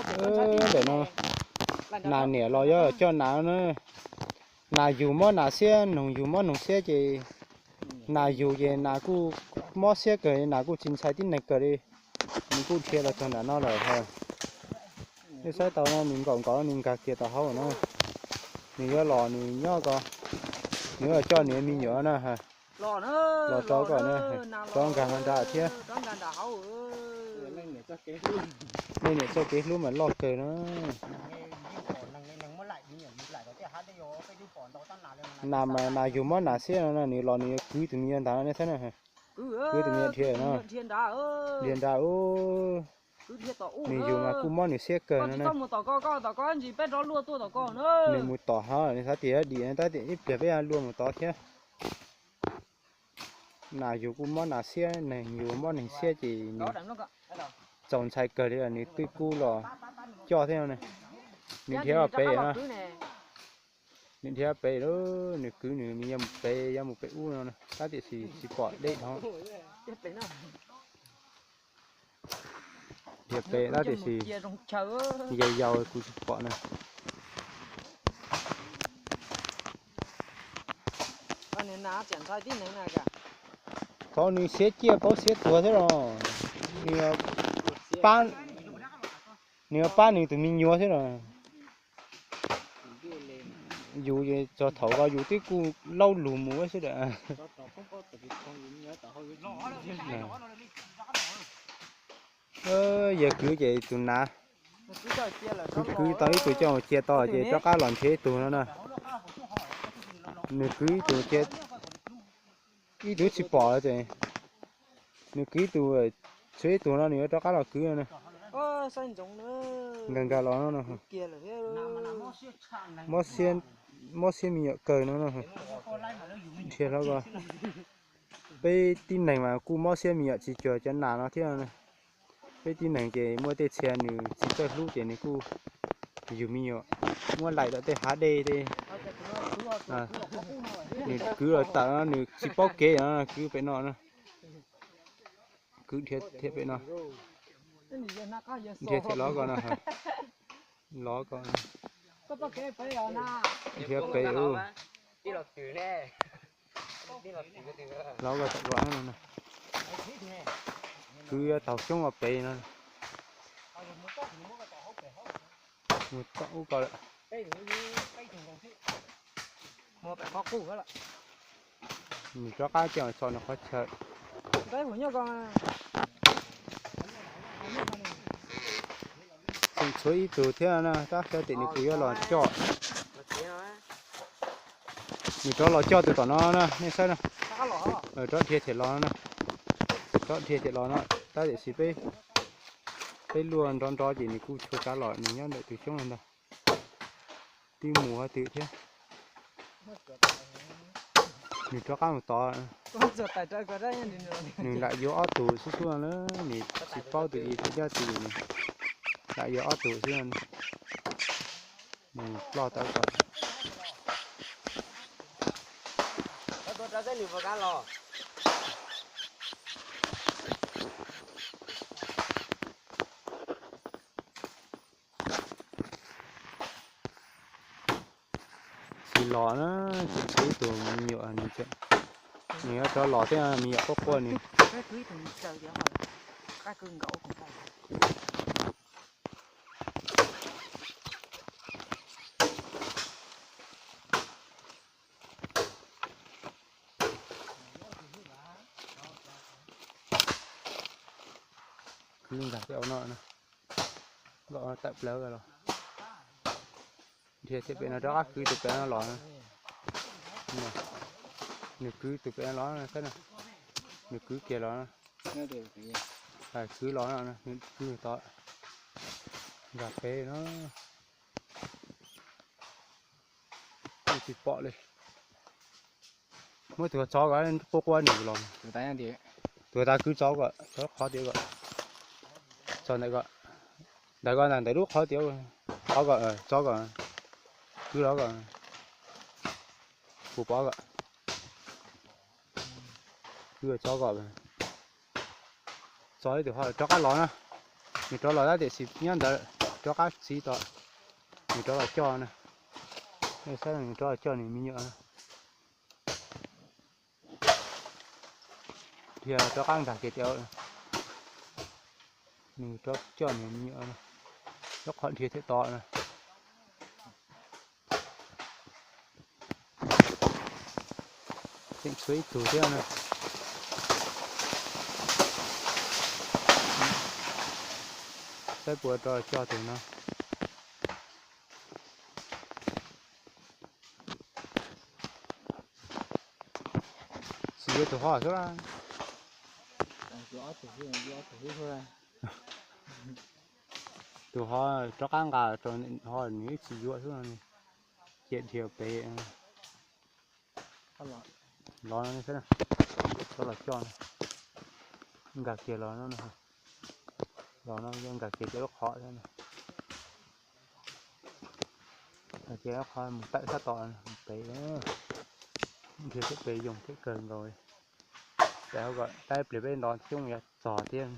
Ntawm no nas niam los yuav coj nas na. Nas yug mob nas xiab, noog yug mob noog xiab ces nas yug ces nas kuj mob xiab kawg, nas kuj tsis ntshai tib neeg kawg li. Nws kuj dhia los txog nram no lawm. Nej saib tau no nws nkaum nkaus nws nkag kiag tau hauv na. Nws yuav los nws nyob ko, nws yuav coj nws me nyuam na. Los rau ko na, rov nkag nram thiab. Leej niam txoj kev hlub mas loj kawg na. Nas mas nas yug mob nas xiab no nws los nws yuav kwv tus me nyuam ntag nej saib na. Kwv tus me nyuam dhia no. Dhia nrad ub. Nws yug mas kuj mob nws xiab kawg no na. Nws mus tom hov nws xav tias dim tab sis ib pliag peb luaj mus tod thiab. Nas yug kuj mob nas xiab, neeg yug mob neeg xiab ces nws txaus ntshai kawg li, nws twb kub los coj thiab no. Nws dhia pem na. Nws dhia pem lawm, nws kwv nws yuav mus pem, yuav mus pem ub no na, tab tiam sis tsis pom deb dhau. Dhia pem tab tiam sis yau yau kuv tsis pom na. Thaum nws siab ciaj paub siab tuag thiab los, nws pab, nws pab nws tus me nyuam thiab los. Yus txog thaum ko yus twb kuj laub lug mus xwb a. Yawg kwv ces tus nav, kwv kwv tau ib tug coj mus cia tau ces rov qab los nrhiav ib tug no na. Nws kwv ib tug cia, ib tug tsis pom ces nws kwv ib tug, tshuav ib tug no nws yuav rov qab los kwv no na. Nkag nkag los no, mob siab me nyuam kawg no na. Nrhiav hlo ko. Peb tib neeg mas kuj mob siab me nyuam tsis cuag cov nas no thiab. Peb tib neeg ces muaj tej txhia nws txiv txawj hlub ces nws kuj yug me nyuam, muab laim rau tej hav dej tej, nws kwv los tawm no nws tsis paub kev, kwv pem no na. Kwv dhia thiab pem no, dhia thiab los ko no, los ko, dhia pem, los ko tam ko no, kwv taug xyoob ua pem no, mus txog ub ko lawm. Nws rov qab coj tso nws qhov chaw. Tseem tshuav ib tug thiab na, tab sis tias nws kuj yuav los coj. Nws rov los coj tus tom no na, nej saib na. Rov dhia thiab los no na. Rov dhia thiab los no, tab tiam sis peb, peb luaj nrov nrov ces nws kuj tshua tsav los, nws nyob ntawm tus xyoob no ntag. Twb mus qhov twg thiab. Nws rov qab mus tod. Nws lam yuav ob tug xwb xwb na, nws tsis paub tus i tus dab tsi, nws lam yuav ob tug xwb. Nws ploj tau ko. Tsis los na, tsis tshuav ib tug me nyuam, nws yuav rov los thiab, me nyuam quaj quaj nws. Kwv nkag tej no, nkag tawm plaws los. Dhia thiab pem no rov qab kwv tus pem no los. Nws kwv tus pem no los, nws kwv kiag los. Kwv los no, kwv tod, nkag pem no. Tsis pom li. Muab tus tsov ko quaj quaj nws los. Tus tas kwv tsov ko, tsov qhov tias ko, tsov ntawm ko, ntawm ko ntawm lub qhov tias, qhov ko, tsov ko, kwv los ko, kuv pom ko, kwv tsov ko. Tsov ib tug ho rov qab los na, nws rov los tab tiam sis nyob ntawd. rov qab txiv tom, nws rov los coj na. Nej saib, nws rov los coj nws me nyuam na. Dhia rov qab nkag kiag tim, nws rov coj nws me nyuam na. Lub qhov dhia thiaj to na. Tseem tshuav ib tug thiab na. Saib puas rov coj tus no. Tsis yuav tus hov xwb lawm. Tus hov rov qab nqa rau hov, nws tsis yuav xwb no. Cia dhia pem. Los no, rov los coj no. Nkag kiag los no, los no nkag kiag cov lub qhov thiab. Nkag kiag lub qhov mus tawm sab tom pem. Dhia thiab pem yoog thiab kawg nkaus li. Ces ho kom tab pliag peb nto xyoob yuav txog thiab.